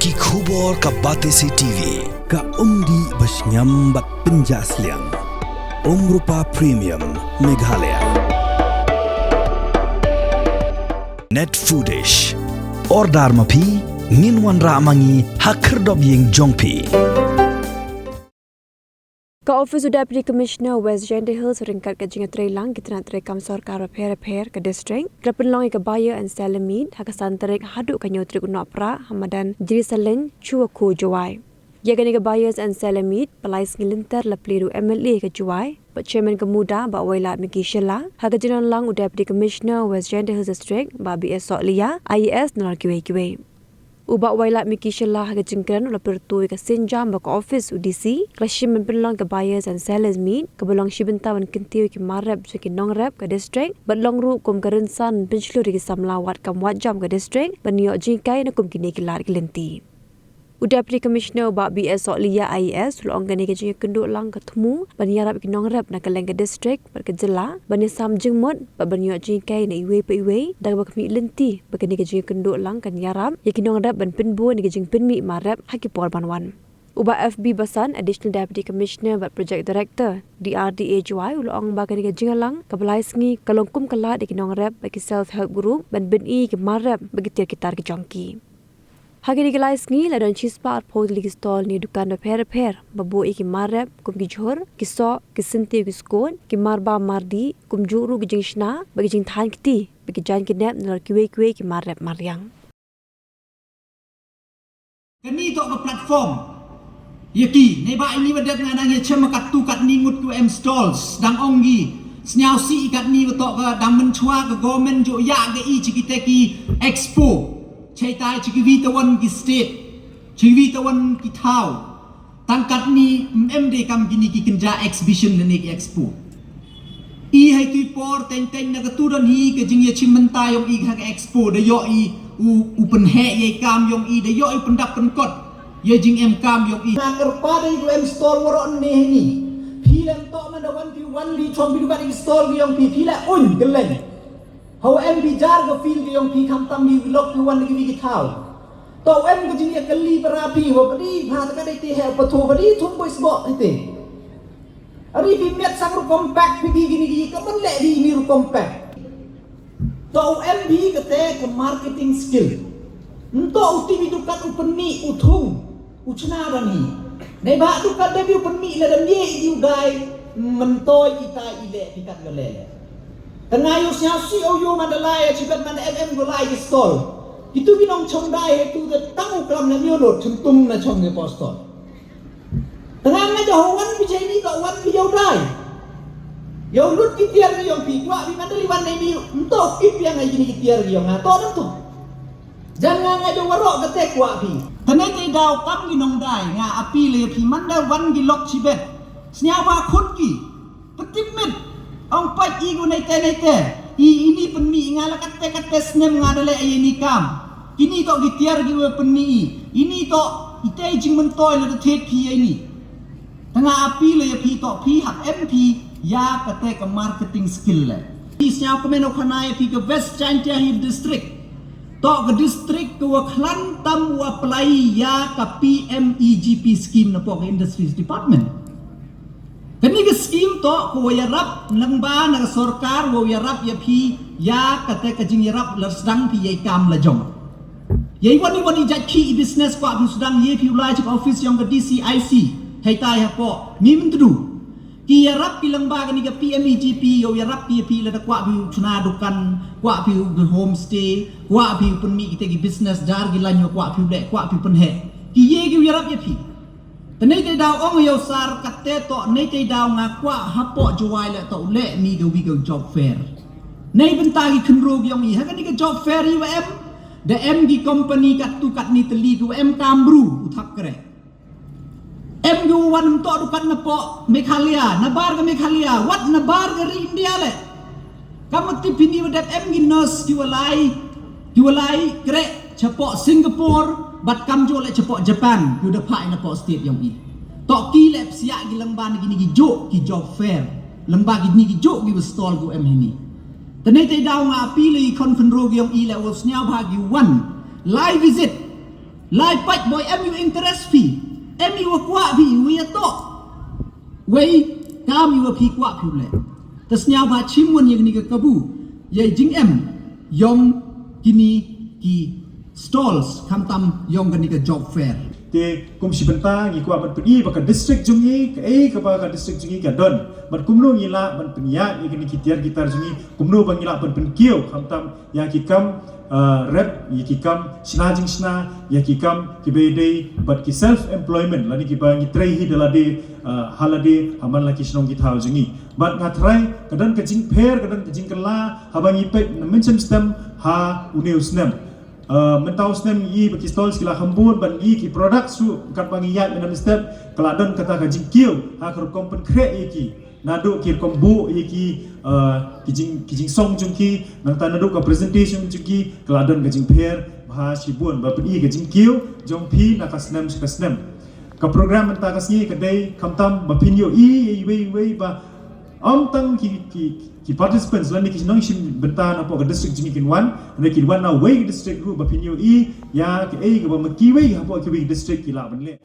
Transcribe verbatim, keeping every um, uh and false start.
Ki khubor ka Batesi T V, ka umdih ba shngiam bad pynjah sliang. Umrupa Premium Meghalaya. Net Foodish. Order ma phi, ngin wanrah ma ngi ha khyrdop ïing jong phi. Ka Office u Deputy Commissioner West Jaintia Hills ryngkat ka jingïatreilang ki tnat treikam sorkar bapher bapher ka district, ka la pynlong ïa ka Buyer and Seller Meet ha ka san tarik haduh ka hynñiew tarik u Nohprah ha madan Jrisaleiñ, Chuakhu, Jowai. Ïa kane ka Buyers and Seller Meet ba lai sngi lynter la plie da u M L A ka Jowai bad Chairman ka MUDA, Bah Wailadmiki Shylla, ha ka jingdonlang u Deputy Commissioner West Jaintia Hills District, Bah B S Sohliya, I A S, nalor kiwei kiwei. U Bah Wailadmiki Shylla ha ka jingkren u la pyrto ïa ka sienjam ba ka office u D C ka la shim ban pynlong ka Buyers and Sellers Meet kaba long shi bynta ban kyntiew ïa ki mar rep jong ki nongrep ka district bad long ruh kum ka rynsan ban pynshlur ïa ki samla wad kam wad jam ka district ban ïoh jinghikai na kum kine ki lad ki lynti. U Deputy Commissioner u Bah B S Sohliya, I A S, u la ong kane ka jingïakynduh lang ka thmu ban ïarap ïa ki nongrep na kylleng ka district bad ka jylla ban ïasam jingmut bad ban ïoh jinghikai na iwei pa iwei da kaba khmih lynti ba kane ka jingïakynduh lang kan ïarap ïa ki nongrep ban pynbun ïa ka jingpynmih mar rep ha ki por ban wan. U Bah F B Basan, Additional Deputy Commissioner bad Project Director, D R D A Jowai, u la ong ba kane ka jingïalang kaba lai sngi ka long kum ka lad ïa ki nongrep bad ki Self Help Group ban pyni ïa ki mar rep bad ki tiar ki tar ki jong ki. Ha kine ki lai sngi la don shispah arphew tylli ki stall ne dukan bapher bapher ba buh ïa ki mar rep kum ki jhur, ki soh, ki syntiew ki skud, ki mar bam mar dih, kumjuh ruh ki jingshna bad ki jingthan kti bad ki jaiñ ki nep nalor kiwei kiwei ki mar rep mar riang. Kane toh ka platform ïa ki, ne ba ini ba dep nga nang ïa chem katto katne ngut ki em stalls, dang ong ki, sniaw sih katne ba toh ka dang mynchwa ka government ju ïa ka i chi kite ki expo. Chaitai chi kiwi tawan ki state, chi kiwi tawan ki thaw. Tang katne em de kam kine ki kynja exhibition ne ki expo. I hei tu i por teng teng na katu don hi ka jingïachim mynta yong i ha ka expo da ïoh i u, u pynheh ïa i kam yong i da ïoh i u pyndap pynkot ïa i jingem kam yong i. Nga kyrpad ïa i u em stall waroh ne hi ni. Phi lem toh man da wan phi wan li chong phi dukan i stall ki yong phi phi la un kylleng. Hawa em phi jar ka feel ki yong phi khamtam hi lok phi wan ki ki thaw. Toh em ka jingïakylli para phi wa padi pha ta ka dei te he patho padi thum boys bo hi te. Ari phi miat sang rukom pack phi ki gini gi ka man leh di ni rukom pack. To u em bi kate ka marketing skill. Nto u ti bi dukan u pynmih u thung u chna ban hi. Nei ba dukan de bi u pynmih la dam ye i di u dai. Mentoi i tai i leh phi kat ga leh leh. Tanga yu sñiaw si o yu man da lai chi bet man em em go lai ki stall. Kitu ki nong chong dai he tu de tang u klam na myo no chum tum na chong de postol. Tanga nga ja ho wan bi jai ni ka wan bi yau dai. Yau lut ki tiar ki yong pi kwah bi mandali wan nei ni nto ki piang ai ni ki tiar ki yong ha to nto. Jan nga nga ja warok ka te kwah pi. Tane te daw kam ki nong dai nga api le pi manda wan ki lok chi bet. Sñiaw ba khut ki. Pyntimit. Ong pait i gu nei te nei te. I ini pynmi nga la kat te kat te snem nga da le ai ni kam. Kini to ki tiar ki we pynmi i. Ini to i te jing mentoi la da thiet pi ai ni. Tanga api le ïa phi to phi hap em phi ïa kate ka marketing skill le. Phi sñiaw kmen u khana ïa phi ka West Jaintia Hills District. To ka district ka wa khlan tam wa apply ïa ka P M E G P scheme na pok Industries Department. Kani ka scheme to ka wa ïarap nang ba na ka sorkar wa ïarap ïa phi ïa kate ka jing ïarap la sdang phi ïa i kam la jong. Ïa i wan i wan i jait ki i business kwah phi sdang ïa phi u lai chi ka office yong ka D C I C. Hei tai ha po. Mi mynta du. Ki ïarap ki lang ba kani ka P M E G P yow ïarap ki phi la da kwah phi u chna dukan, kwah phi u homestay, kwah phi u pynmih kite ki business jar ki lain yow kwah phi u leh, kwah phi u pynheh. Ki ye ki u ïarap ïa phi. Te nei te daw ong yow sar kate to nei te daw nga kwah hapoh Jowai le to u leh ni da wi ka job fair. Nei bynta ki khynroo ki ong i ha kani ka job fair i wa em. Da em ki company kat tu kat ni te li ki wa em kam bru u thap kre. Em ki wa wan to du kat na po Meghalaya, na bar ka Meghalaya, wat na bar ka ri India le. Kam ti pini wa dep em ki nurse ki wa lai, ki wa lai kre chapo Singapore, bat kam jo le chapo Japan, ki wa da phai na po state yong i. To ki le psiak ki lang ban ki ni ki jo ki job fair, lang ba ki ni ki jo ki wa stall ki wa em hini. Te nei te daw nga api le i khon khynroo ki yong i le wa sñiaw ba ki wan. Lai visit. Lai pat boi, em ïoh interest phi, em ïoh kwah phi, ïoh ïa to. Wei kam ïoh phi kwah phi leh. Te sñiaw ba chim mon ïa kani ka kabu ïa jingem yong kini ki stalls, khamtam yong kani ka job fair. Te kum shi bynta ngi kwah ban pyni ba ka district jong ngi, kaei kaba ka district jong ngi ka don, bad kumno ngi lah ban pynïaid ïa kini ki tiar ki tar jong ngi, kumno ba ngi lah ban pynkiew, khamtam ïa ki kam, uh, rep, ïa ki kam shna jingshna, ïa ki kam kiba dei bad ki self employment, lane kiba ngi trei hi da lade, uh, ha lade, ha man la ki shnong ki thaw jong ngi. Bad nga trai ka don ka jingpher, ka don ka jingkylla haba ngi peit na mynshem stem ha une u snem. Uh, mynta u snem ngi ba ki stalls ki la kham bun, bad ngi ki products ruh katba ngi ïaid mynta mynstep ka la don kata ka jingkiew ha ka rukom pynkhreh ïa ki. Naduh ki rukom buh ïa ki, uh, ki jing, ki jingsong jong ki, nangta naduh ka presentation jong ki, ka la don ka jingpher bha shibun, ba pyni ka jingkiew jong phi na ka snem sha ka snem. Ka program mynta ka sngi ka dei khamtam ba phin ïohi ïa iwei iwei ba ym tang ki, ki, ki participants lane ki nongshim bynta napoh ka district jong ngi kin wan, hynrei kin wan na wei ka district ruh ba phin ïohi ïa kaei kaba ma kiwei hapoh kiwei district ki lah ban leh.